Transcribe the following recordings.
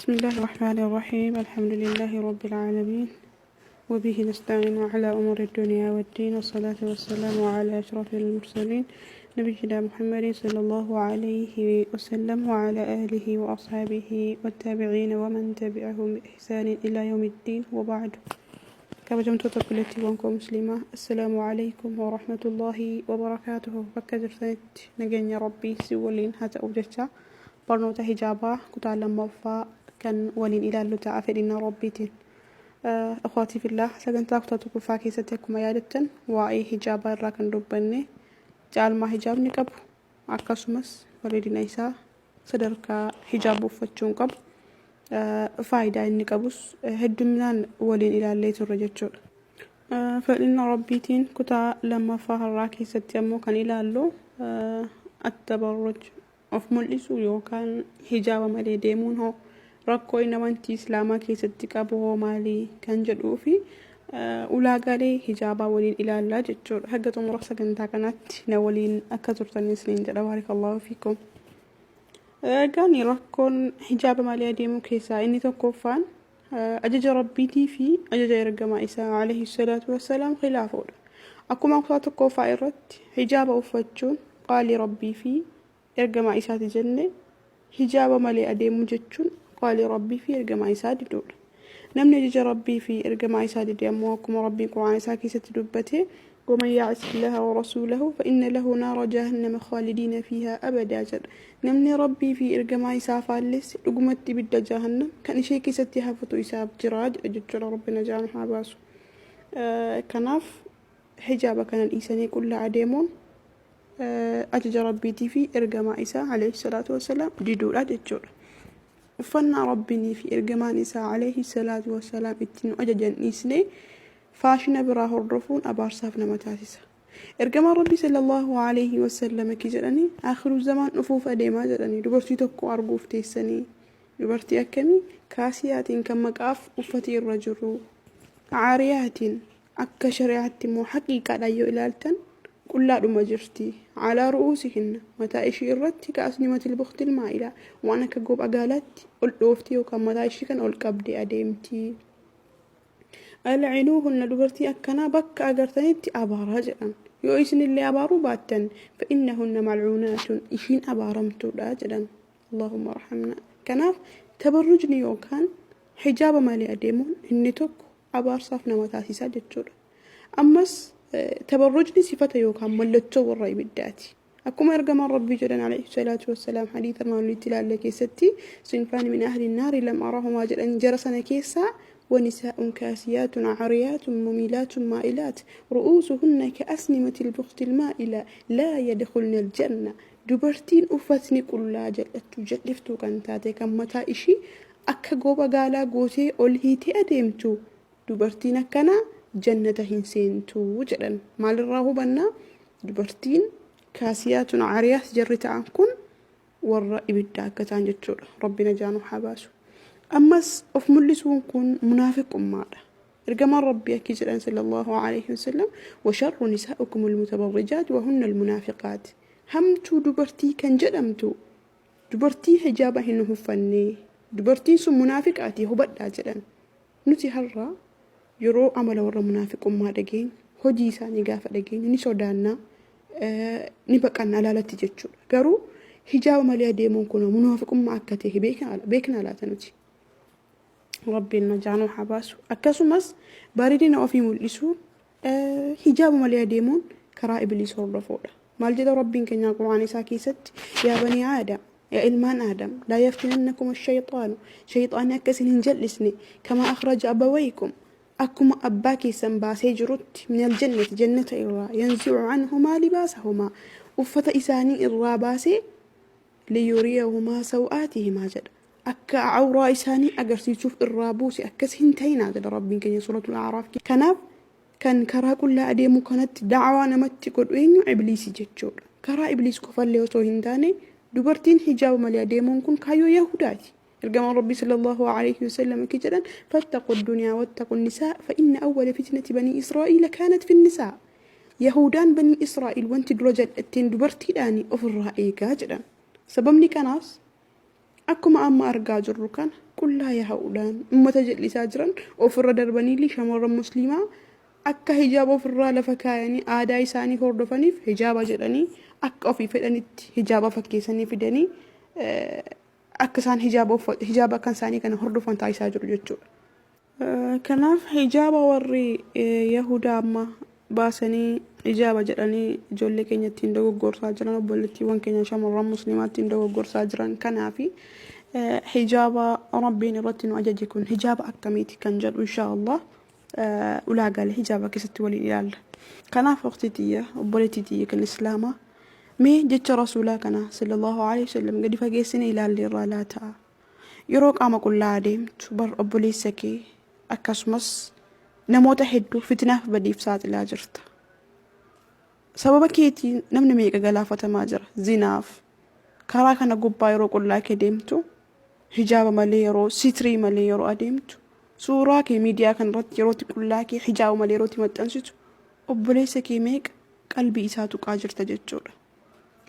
بسم الله الرحمن الرحيم. الحمد لله رب العالمين، وبه نستعين على أمور الدنيا والدين، والصلاة والسلام على أشرف المرسلين، نبينا محمد صلى الله عليه وسلم، وعلى آله وأصحابه والتابعين ومن تبعهم بإحسان إلى يوم الدين، وبعد. Kabajamtoota obboleettiiwwan koo musliimaa, assalaamu alaikum warahmatullaahi wabarakaatuhu. Bakka jirtanitti nageenya Rabbii si waliin haa ta'u jecha, barnoota hijaabaa kutaa lammaffaa kan waliin ilaallu ta'a fedhina Rabbiitiin. Akhwaatii fillah, sagantaa kutaa tokkoffaa keessatti akkuma yaadattan waa'ee hijaabaa irraa kan dubbanne, caalmaa hijaabni qabu, akkasumas bareedina isaa, sadarkaa hijaaba uffachuun qabu, faayidaa inni qabus hedduminaan waliin ilaallee turre jechuudha. Fedhina Rabbiitiin kutaa lammaffaa har'aa keessatti ammoo kan ilaallu attabarruj, of mul'isuu yookaan hijaaba malee deemuun hoo rakkoo inni amantii Islaamaa keessatti qabu hoo maalii kan jedhuu fi ulaagaalee hijaabaa waliin ilaallaa jechuudha. Haga xumura sagantaa kanaatti na waliin akka turtan isiniin jedha. Baarakallahu fiikum. Egaan rakkoon hijaaba malee adeemuu keessaa inni tokkoffaan ajaja Rabbiitii fi ajaja ergamaa isaa alayhi salaatu wassalaam khilaafuudha. Akkuma kutaa tokkoffaa irratti hijaaba uffachuun qaalii Rabbii fi ergamaa isaati jenne, hijaaba malee adeemuu jechuun qaalii Rabbii fi ergamaa isaa diduudha. Namni ajaja Rabbii fi ergamaa isaa dide ammoo, akkuma Rabbiin Qur'aana isaa keessatti dubbate, ومن يعص الله ورسوله فإن له نار جهنم خالدين فيها أبدا jedha. Namni Rabbii fi ergamaa isaa faallesse dhugumatti ibidda jahannam kan ishee keessatti hafutu isaaf jira jedha jechuudha. Rabbi najaa nu haa baasu. Kanaaf hijaaba kana dhiisanii qullaa adeemuun ajaja Rabbiitii fi ergamaa isaa alayhi salaatu wassalaam diduudha jechuudha. Uffannaa Rabbiinii fi ergamaan isaa alayhi salaatu wassalaam itti nu ajajan dhiisnee faashina biraa hordofuun abaarsaaf nama taasisa. Ergamaan Rabbii sallallahu alayhi wasallam akki jedhanii, akhiru zamaan dhufuuf adeemaa jedhanii, dubartii tokko arguuf teessanii. Dubartii akkamii? Kaasiyaatiin, kan maqaaf uffati irra jiru, caariyaatiin, akka shari'aatti immoo haqiiqaadhaan yoo ilaaltan qullaadhuma jirti. Calaa ru'uusihinna, mataa ishii irratti, ka'asnimatil bukhtil maa'ilaa, waan akka gopha gaalaatti ol dhoofti yookaan mataa ishii kan ol qabdee adeemti. Alcinuuhunna, dubartii akkanaa bakka agartanitti abaaraa jedhan. Yoo isinillee abaaruu baattan, fa'innahunna malcuunaatun, ishiin abaaramtuudha jedhan. Allahumma arhamna. Kanaaf tabarrujni yookaan hijaaba malee adeemuun inni tokko abaarsaaf nama taasisaa jechuudha. Ammas tabarrujni sifata yookaan mallattoo warra ibiddaati. Akkuma ergamaan Rabbii jedhan alayhi salaatu wassalaam, hadiisa armaan olitti ilaalle keessatti, sinfaani min ahli naari lam arahumaa jedhan. Jara sana keessaa wanisaa'un kaasiyaatun caariyaatun mumiilaatun maa'ilaat ru'uusuhunna ka'asnimatil bukhtil maa'ila laa yadkhulna aljanna. Dubartiin uffatni qullaa jal'attuu jal'iftuu kan taate, kan mataa ishii akka goba gaalaa gootee ol hiitee adeemtu, dubartiin akkanaa jannata hin seentu jedhan. Maalirraa hubannaa? Dubartiin kaasiyaatun caariyaat jarri ta'an kun warra ibiddaa akka ta'an jechuudha. Rabbi najaa nu haa baasu. Ammas of mul'isuun kun munaafiqummaadha. Ergamaan Rabbii akki jedhan sallallahu alaihi wasallam, washarru nisaa'ukum almutabarrijaat wahunna almunaafiqaat. Hamtuu dubartii kan jedhamtu dubartii hijaaba hin uffanne, dubartiin sun munaafiqaati hubadhaa jedhan. Nuti har'a yeroo amala warra munaafiqummaa dhageenyu, hojii isaanii gaafa dhageenyu ni sodaannaa, ni baqanna alaalatti jechuudha. Garuu hijaaba malee adeemuun kun munaafiqummaa akka ta'e beekna laata nuti? Rabbiin najaa nu haa baasu. Akkasumas bareedina ofii mul'isuun, hijaaba malee adeemuun karaa ibliis hordofuudha. Maal jedha Rabbiin keenya Qur'aana isaa keessatti? Yaa banii Aadam, yaa ilmaan Aadam, laa yaftinannakum ash-shayxaanu, shayxaanni akka isin hin jal'isne, kamaa akhraja abawaykum, akkuma abbaa keessan baasee jirutti, minal jannati, jannata irraa, yanzi'u anhumaa libaasahumaa, uffata isaanii irraa baasee, liyuriyahumaa saw'aatihimaa jedha. Akka awraa isaanii agarsiisuuf irraa buuse, akkas hin ta'inaa jedha Rabbiin keenya suuratul A'raaf. Kanaaf kan karaa qullaa adeemuu kanatti da'awaa namatti godhu eenyu? Ibliisi jechuudha. Karaa ibliis qofallee osoo hin taane, dubartiin hijaaba malee adeemuun kun kaayyoo Yahudaati. Ergamaan Rabbii sallallahu alayhi wasallam akki jedhan, fattaqu duniyaa wattaqu nisaa fa inna awwala fitnati banii Israa'iila kaanat fi nisaa. Yahudaan banii Israa'iil wanti dura jal'atteen dubartiidhaani, ofirraa eegaa jedhan. Sababni kanaas Akkuma amma argaa jirru kana qullaa yaa'uudhaan ummata jal'isaa jiran ofirra darbaniillee shamarran musliimaa akka hijaaba ofirraa lafa kaayanii aadaa isaanii hordofaniif hijaaba jedhanii akka ofii fedhanitti hijaaba fakkeessanii fidanii akka isaan hijaaba kan isaanii kana hordofan taasisaa jiru jechuudha. Kanaaf hijaaba warri Yahudaa amma baasanii hijaaba jedhanii ijoollee keenya ittiin dogoggorsaa jiran, obboleettiiwwan keenya shamarran musliimaa ittiin dogoggorsaa jiran kanaafi hijaaba Rabbiin irratti nu ajaje kun hijaaba akkamiiti kan jedhu inshaallah ulaagaalee hijaaba keessatti waliin ilaalla. Kanaaf waqtii tiyya, obboleettii tiyya kan islaamaa, mee jecha rasuulaa kana sallallahu alaihi wasallam gadi fageessine ilaalle irraa laata. Yeroo qaama qullaa adeemtu bar obboleessa kee akkasumas namoota hedduu fitnaaf badiif saaxilaa jirta. Sababa keetiin namni meeqa galaafatamaa jira zinaaf. Karaa kana gubbaa yeroo qullaa kee deemtu, hijaaba malee yeroo sitrii malee yeroo adeemtu, suuraa kee miidiyaa kanarratti yerootti qullaa kee hijaaba malee yerootti maxxansitu, obboleessa kee meeqa qalbii isaa tuqaa jirta jechuudha.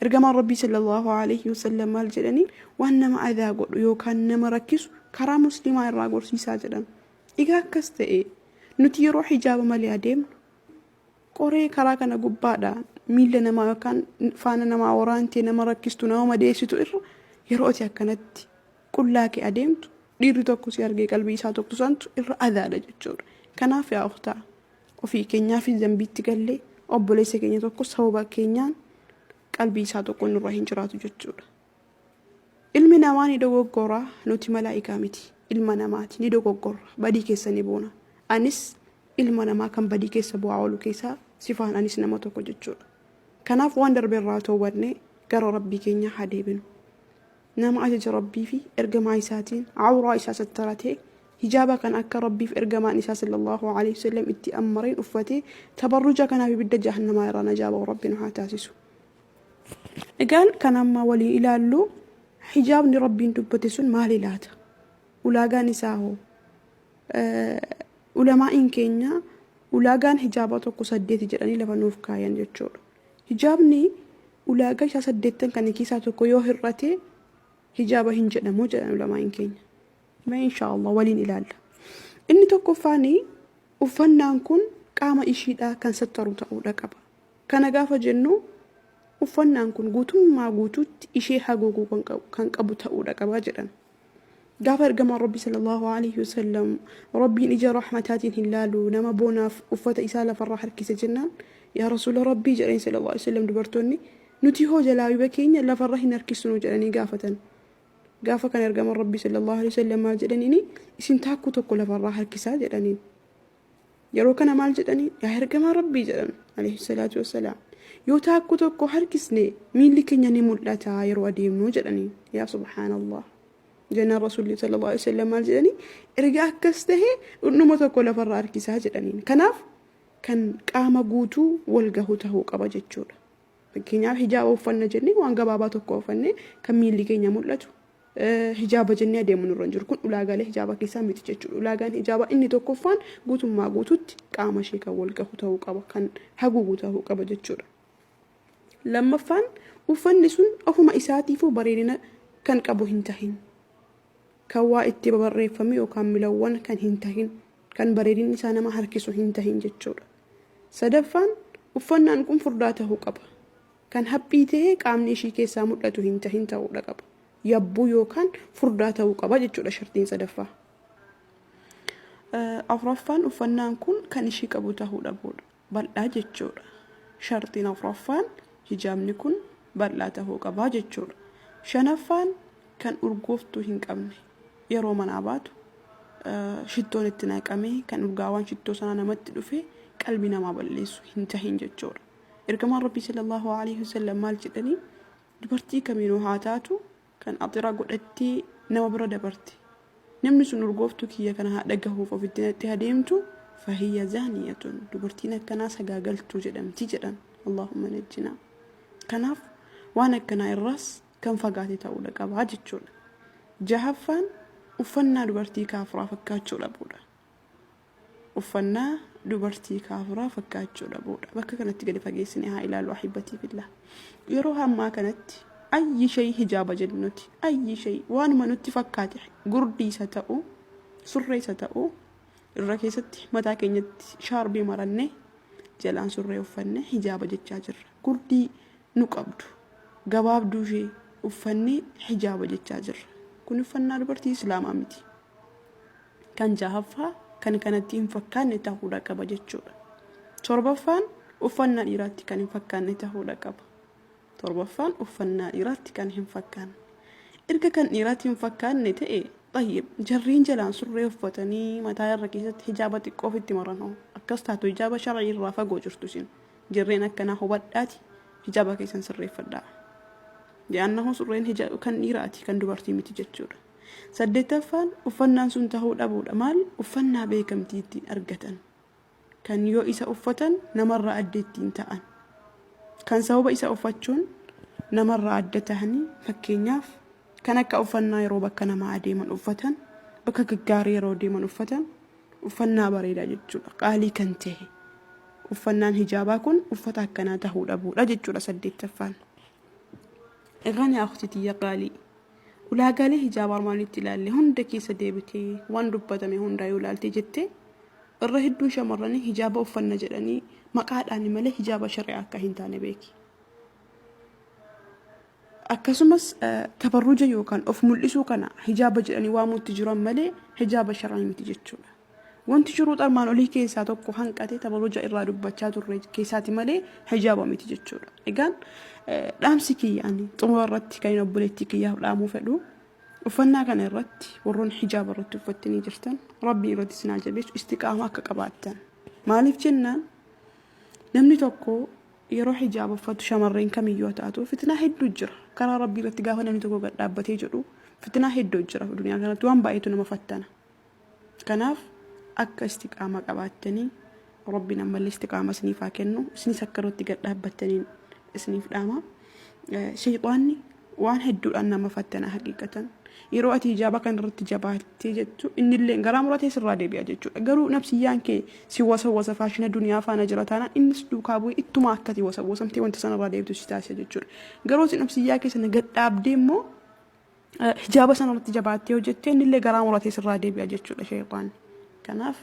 Ergamaan Rabbii sallallahu alaihi wasallam maal jedhanii? Waan nama adaa godhu yookaan nama rakkisu karaa musliimaa irraa gorsiisaa jedhan. Egaa akkas ta'e, nuti yeroo hijaaba malee adeemnu qoree karaa kana gubbaadha miilla namaa yookaan faana namaa waraantee nama rakkistu, nama madeessitu irra, yeroo ati akkanatti qullaa kee adeemtu dhiirri tokko si argee qalbii isaa tokko santu irra adaadha jechuudha. Kanaaf yaa ukhtaa, ofii keenyaafis dambiitti gallee obboleessa keenya tokko sababa keenyaan qalbii isaa tokko nurra hin jiraatu jechuudha. Ilmi namaa ni dogoggora, nuti malaa'ikaa miti. Ilma namaati, ni dogoggorra, badii keessa ni buuna. Anis ilma namaa kan badii keessa bu'aa oolu keessaa sifaan anis nama tokko jechuudha. Kanaaf waan darbe irraa toowwannee gara Rabbii keenyaa haa deebinu. Nama ajaja Rabbii fi ergamaa isaatiin awraa isaa sattaratee hijaaba kan akka Rabbiif ergamaan isaa sallallahu alaihi wasallam itti ammareen uffatee tabarruja kanaaf ibidda jahannamaa irraa najaa ba'u Rabbi nu haa taasisu. Egaan kan amma waliin ilaallu hijaabni Rabbiin dubbate sun maali laata? Ulaagaan isaa hoo? Ulamaa'iin keenya ulaagaan hijaabaa tokko saddeeti jedhanii lafa nuuf kaayan jechuudha. Hijaabni ulaagaa isaa saddeettan kana keessaa tokko yoo hir'ate hijaaba hin jedhamu jedhan ulamaa'iin keenya. Mee inshaallah waliin ilaalla. Inni tokkoffaan uffannaan kun qaama ishiidhaa kan sattaru ta'uudha qaba. Kana gaafa jennu uffannaan kun guutummaa guutuutti ishee haguuguu kan qabu ta'uudha qaba jedhan. Gaafa ergamaan Rabbi sallallahu alaihi wasallam Rabbiin ija rahmataatiin hin laalu nama boonaaf uffata isaa lafarraa harkise jennaan, yaa rasuula Rabbii jedhanii sallallahu alaihi wasallam, dubartoonni nuti hoo jalaabiba keenya lafarra hin harkisnu jedhanii gaafatan. Gaafa kana ergamaan Rabbii sallallahu alaihi wasallam maal jedhaniini? Isin taakkuu tokko lafarraa harkisaa jedhaniin. Yeroo kana maal jedhanii? Yaa ergamaa Rabbii jedhan alayhi salaatu wassalaam. Yoo taakkuu tokko harkisne miilli keenya ni mul'ata yeroo adeemnu jedhanii. Yaa subhaanallah. Jennaan Rasuulli sallallahu alaihi wasallam maal jedhanii? Erga akkas tahe dhundhuma tokko lafarraa harkisaa jedhaniin. Kanaaf kan qaama guutuu wal gahu tahuu qaba jechuudha. Fakkeenyaaf hijaaba uffanna jennee waan gabaabaa tokko uffannee kan miilli keenya mul'atu hijaaba jennee adeemu nurra hin jiru. Kun ulaagaalee hijaabaa keessaa miti jechuudha. Ulaagaan hijaabaa inni tokkoffaan guutummaa guututti qaama ishee kan wal gahu ta'uu qaba, kan haguugu ta'uu qaba jechuudha. Lammaffaan uffanni sun ofuma isaatiifuu bareedina kan qabu hin tahin. Kan waa itti babarreeffame yookaan milawwan kan hin tahin, kan bareedinni isaa nama harkisu hin tahin jechuudha. Sadaffaan uffannaan kun furdaa ta'uu qaba. Kan haphii ta'ee qaamni ishii keessaa mul'atu hin tahin ta'uudha qaba. Yabbuu yookaan furdaa ta'uu qaba jechuudha shartiin sadaffaa. Afuraffaan uffannaan kun kan ishii qabu ta'uu dhabuudha. Bal'aa jechuudha. Shartiin afuraffaan hijaabni kun bal'aa ta'uu qaba jechuudha. Shanaffaan kan urgooftuu hin qabne, yeroo manaa baatu shittoon itti naqamee kan urgaawaan shittoo sanaa namatti dhufe qalbii namaa balleessu hin tahin jechuudha. Ergamaan Rabbii sallallahu alaihi wasallam maal jedhanii? Dubartii kamiinuu haa taatu kan axira godhattee nama bira dabarte, namni sun urgooftuu kiyya kana haa dhagahuuf ofitti natti adeemtu, fahiyya zaaniyatun, dubartiin akkanaa sagaagaltuu jedhamti jedhan. Allahumma najjinaa. Kanaaf waan akkanaa irraas kan fagaate ta'uudha qabaa jechuudha. Jahaffaan uffannaa dubartii kaafiraa fakkaachuu dhabuudha. Uffannaa dubartii kaafiraa fakkaachuu dhabuudha. Bakka kanatti gadi fageessine haa ilaallu ahibbatii fillah. Yeroo ammaa kanatti Ayyi shay hijaaba jennu nuti. Ayyi shay waanuma nutti fakkaate gurdii isa ta'u surree isa ta'u irra keessatti mataa keenyatti shaarbii maranne jalaan surree uffanne hijaaba jechaa jirra. Gurdii nu qabdu gabaabduu ishee uffannee hijaaba jechaa jirra. Kun uffannaa dubartii Islaamaa miti. Kan jahaffaa kan kanatti hin fakkaanne ta'uudha qaba jechuudha. Torbaffaan uffannaa dhiiraatti kan hin fakkaanne ta'uudha qaba. Torbaffaan uffannaa dhiiraatti kan hin fakkaanne. Erga kan dhiiraatti hin fakkaanne ta'e xayyib jarreen jalaan surree uffatanii mataa irra keessatti hijaaba xiqqoo ofitti maran hoo akkas taatu hijaaba shar'ii irraa fagoo jirtu isin. Jarreen akkanaa hubadhaati hijaaba keessan sirreeffadhaa. Li'annahu surreen kan dhiiraati kan dubartii miti jechuudha. Saddeettaffaan uffannaan sun tahuu dhabuudha. Maal uffannaa beekamtii ittiin argatan. Kan yoo isa uffatan namarraa adda ittiin ta'an. Kan sababa isa uffachuun namarraa adda tahanii fakkeenyaaf kan akka uffannaa yeroo bakka namaa adeeman uffatan, bakka gaggaarii yeroo deeman uffatan uffannaa bareedaa jechuudha. Qaalii kan tahe. Uffannaan hijaabaa kun uffata akkanaa tahuu dhabuudha jechuudha saddeettaffaan. Egaan yaa ukhti tiyya qaalii. Ulaagaalee hijaaba armaan olitti ilaalle hunda keessa deebitee waan dubbatame hundaa yoo ilaaltee jette irra hedduun shamarranii hijaaba uffanna jedhanii maqaadhaan malee hijaaba shari'aa akka hin taane beeki. Akkasumas tabarruja yookaan of mul'isuu kana hijaaba jedhanii waamuutti jiran malee hijaaba shar'ii miti jechuudha. Wanti shuruuxa armaan olii keessaa tokko hanqate tabarruja irraa dubbachaa turre keessaati malee hijaaba miti jechuudha. Egaan dhaamsi kiyya ani xumura irratti kan obboleettii kiyyaaf dhaamuu fedhu uffannaa kana irratti warroonni hijaaba irratti uffattanii jirtan rabbiin irratti isin haa jabeessu istiqaama akka qabaattan. Maaliif jennaan namni tokko yeroo hijaaba uffatu shamarreen kamiyyuu haa taatu fitnaa hedduu jira. Karaa rabbii irratti gaafa namni tokko gad dhaabbatee jedhu fitnaa hedduu jira duniyaa kanatti waan baay'eetu nama fattana. Kanaaf akka istiqaamaa qabaattanii rabbiin ammallee istiqaamaa isiniif haa kennu isinis akka irratti gad dhaabbattaniin isiniif dhaama. Shayxaanni waan hedduudhaan nama fattana haqiiqatan. Yeroo ati hijaaba kan irratti jabaattee jettu innillee garaa muratee sirraa deebi'a jechuudha. Garuu nafsiyyaan kee si wasawwasa faashina duniyaa faana jira taanaan innis duukaa bu'ee ittuma akka ati wasawwasamtee wanta sanarraa deebitu si taasisa jechuudha. Garuu ati nafsiyyaa kee sana gad dhaabdee immoo hijaaba sana irratti jabaattee hojjettee innillee garaa muratee sirraa deebi'a jechuudha sheexaanni. Kanaaf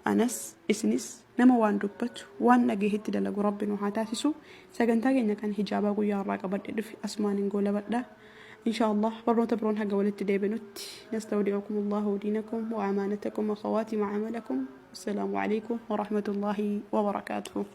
anas isinis nama waan dubbatu waan dhagahetti dalagu rabbi nu haa taasisu. Sagantaa keenya kan hijaabaa guyyaa har'aa qabadhe dhufe asumaan hin goolabadha. Insha Allah barnoota biroon haga walitti deebinutti nastawdi'ukum Allahu diinakum wa amaanatakum wa khawaatima amalakum. Assalaamu alaikum wa rahmatullahi wa barakaatuhu.